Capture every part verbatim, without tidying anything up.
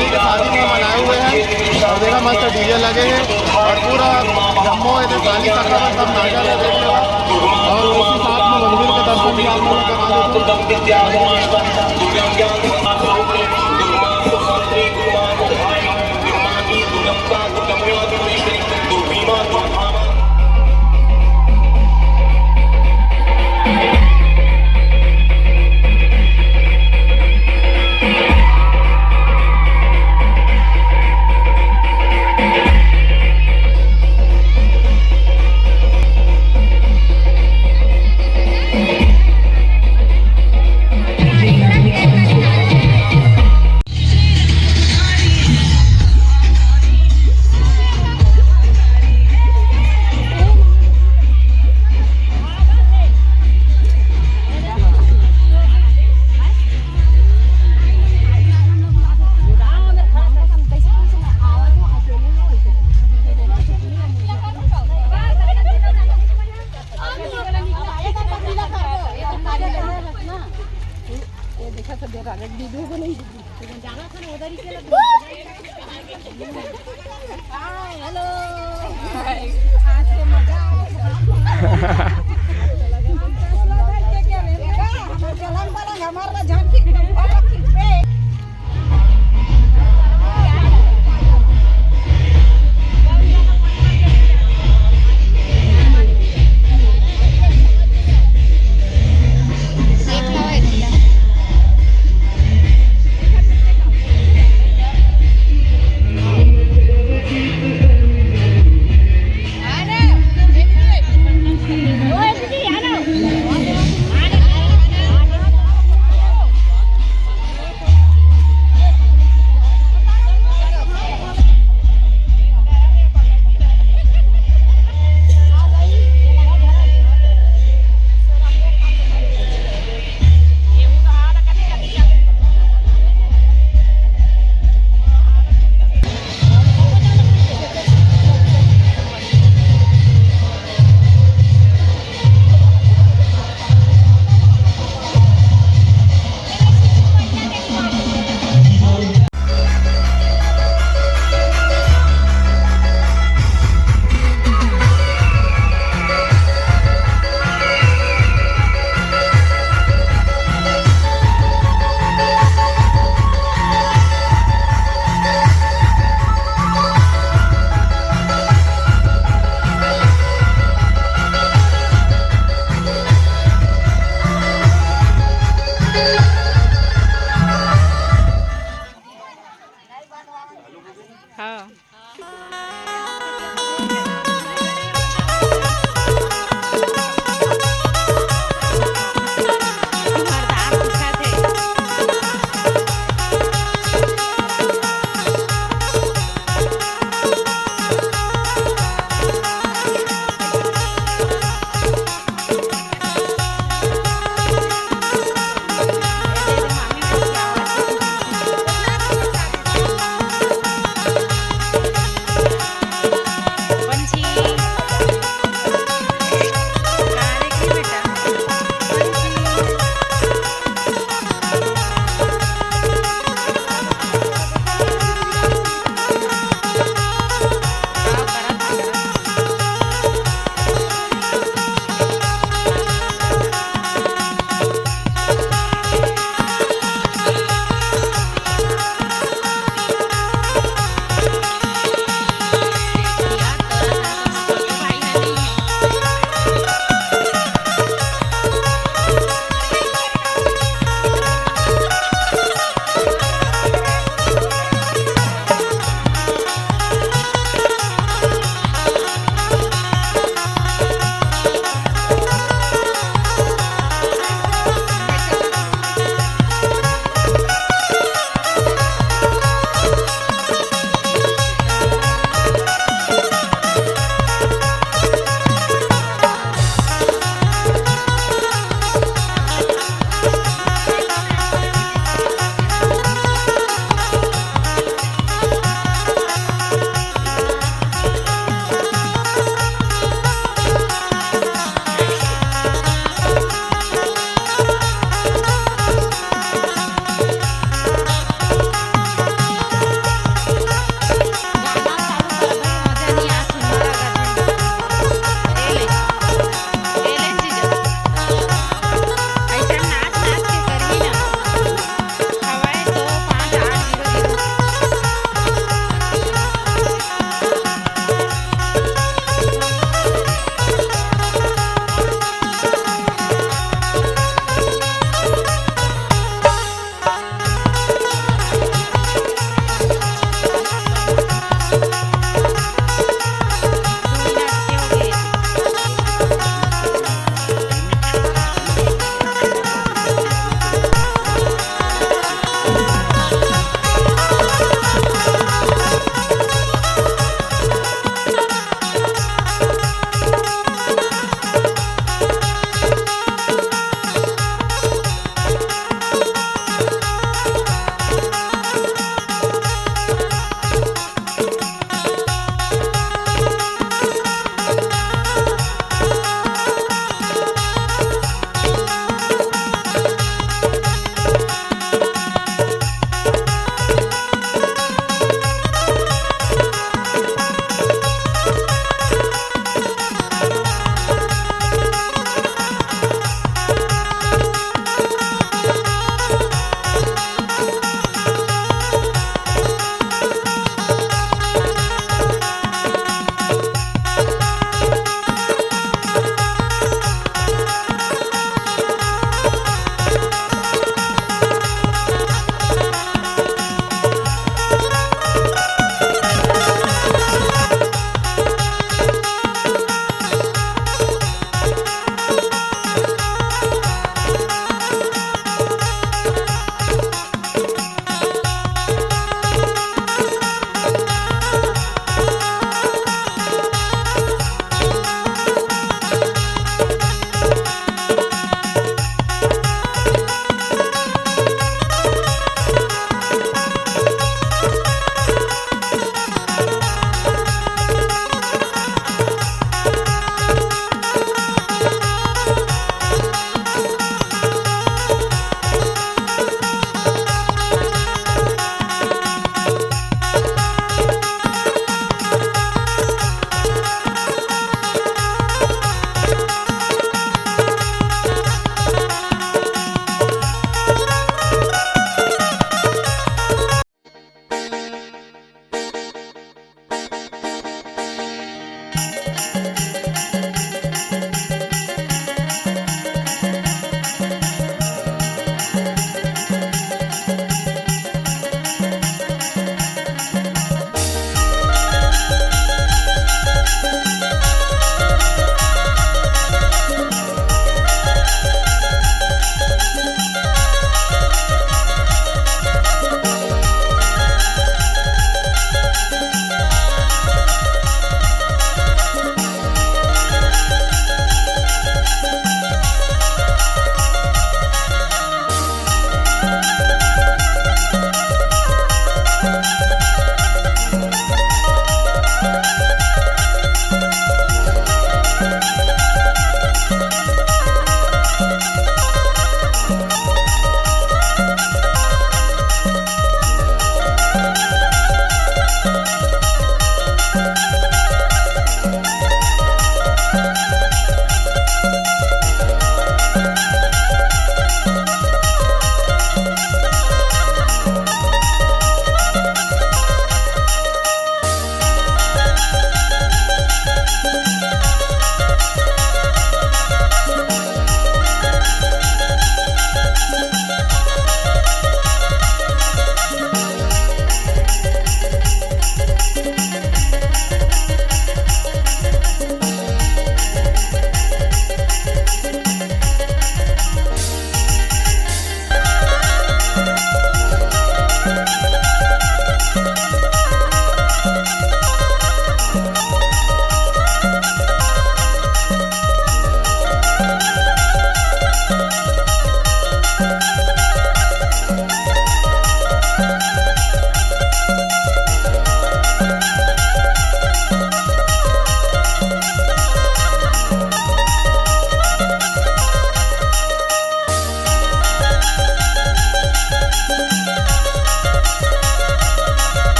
के शादी में मनाए हुए हैं। और देखा, मस्त डीजे लगे हैं और पूरा जम्मो एदे साली शाखा में सब नाचा रहे, देख लेवा। और उसी साथ में मंदिर के दर्शन भी आप लोग को करा देते हैं।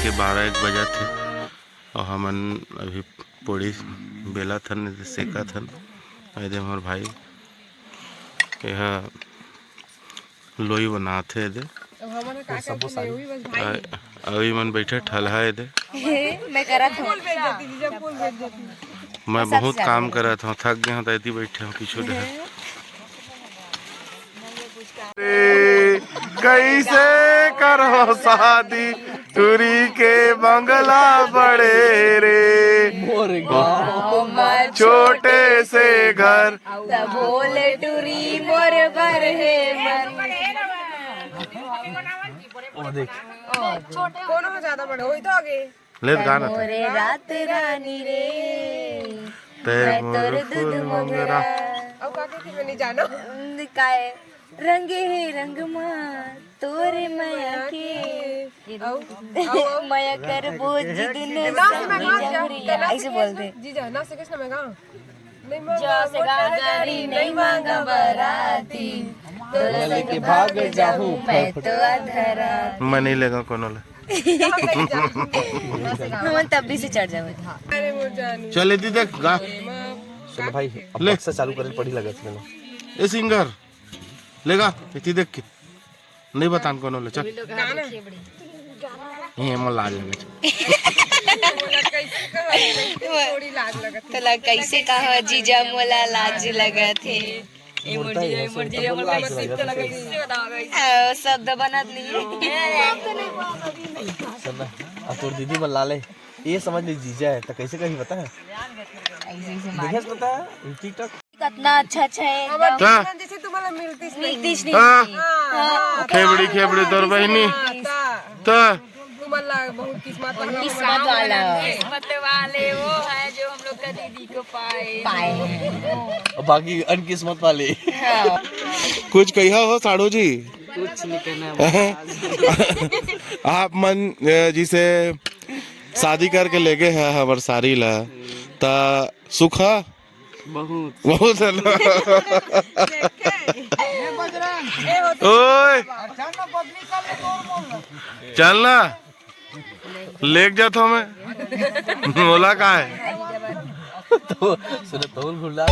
के बारह एक बजत हे अउ हमन अभी पूड़ी बेलत हन, सेकत हन। ए दे हमर भाई, एहा लोई बनात हे ए दे। अब हमन ह का करके ले होई बस भाई। अ-, अउ ई मन बैठे ठलहा ए दे। मैं करत हूँ। फूल बेच देती जीजा, फूल बेच देती। मैं बहुत काम करत हूँ, थक गए हूँ, तो एती बैठे हूँ पीछू डहर। रे, कैसे करो शादी, टूरी के बंगला बड़े रे, मोर गाँव छोटे से घर। तब बोले टूरी मोर बर हे मन। ओ देख, कोनो हो ज्यादा बड़े होई तो आगे। ले त गाना था। मोरे रात रानी रे, तै मैं मोर तोर दूध फूल मोंगरा। मोंगरा। अब का के मैं नहीं जानो। काय रंगे हे रंग मा तोरे मया के। मया कर बोझ दिन ना, मैं समझ गा, जहरिया। ना ऐसे बोल दे। जीजा, ना से किसने मैं गा? नहीं मांगा जैसे मोटर गाड़ी, गाड़ी, नहीं मांगा बराती। तोला लेके भाग जाहूँ मैं तो अधरा। मैं नहीं लेगा कोनो ले। हम तब भी से चढ़ जावे। अरे वो जानी। चल, एती देख, गा। चलो भाई, अब ले। बक्सा चालू करे पड़ी लगत मैंने। ए सिंगर, लेगा, एती देख के। नहीं बतान कोनो ले, चल। गाना। ये मोला लाज लगत हे। थोड़ी लाज लगत हे। तोला कैसे कहा जीजा, मोला लाज लगत हे। ए मोर जीजा, ए मोर जीजा, मोला कैसे तोला कैसे बताओ, कैसे? अ, शब्द बनत नहीं। चल ना, अब तोर दीदी मन ला ले, ये समझ ले जीजा है, तो कैसे कही बता? ऐसे, ऐसे मार। देखे बता, TikTok। कितना अच्छा, अच्छा है अब एकदम। का? जैसे तुम्हाला मिळतीच नाही। मिळतीच नाही। हाँ। हाँ, हाँ। खेबड़ी, खेबड़ी, तोर बहिनी। हाँ, ता। ता। तुम्हाला बहुत किस्मत वाला। किस्मत वाला। किस्मत वाले वो हैं जो हम लोग का दीदी को पाए। पाए हैं। और बाकी अनकिस्मत वाले। हाँ। कुछ कहिया हो साढ़ू जी? कुछ नहीं कहना है। आप मन, अ, जिसे शादी करके ले गए हैं हमर सारी ला, ता सुख है? बहुत। बहुत है ना? ओए, चल ना, लेके जाता हूँ मैं। बोला का है? तो सुनो, तो घुला।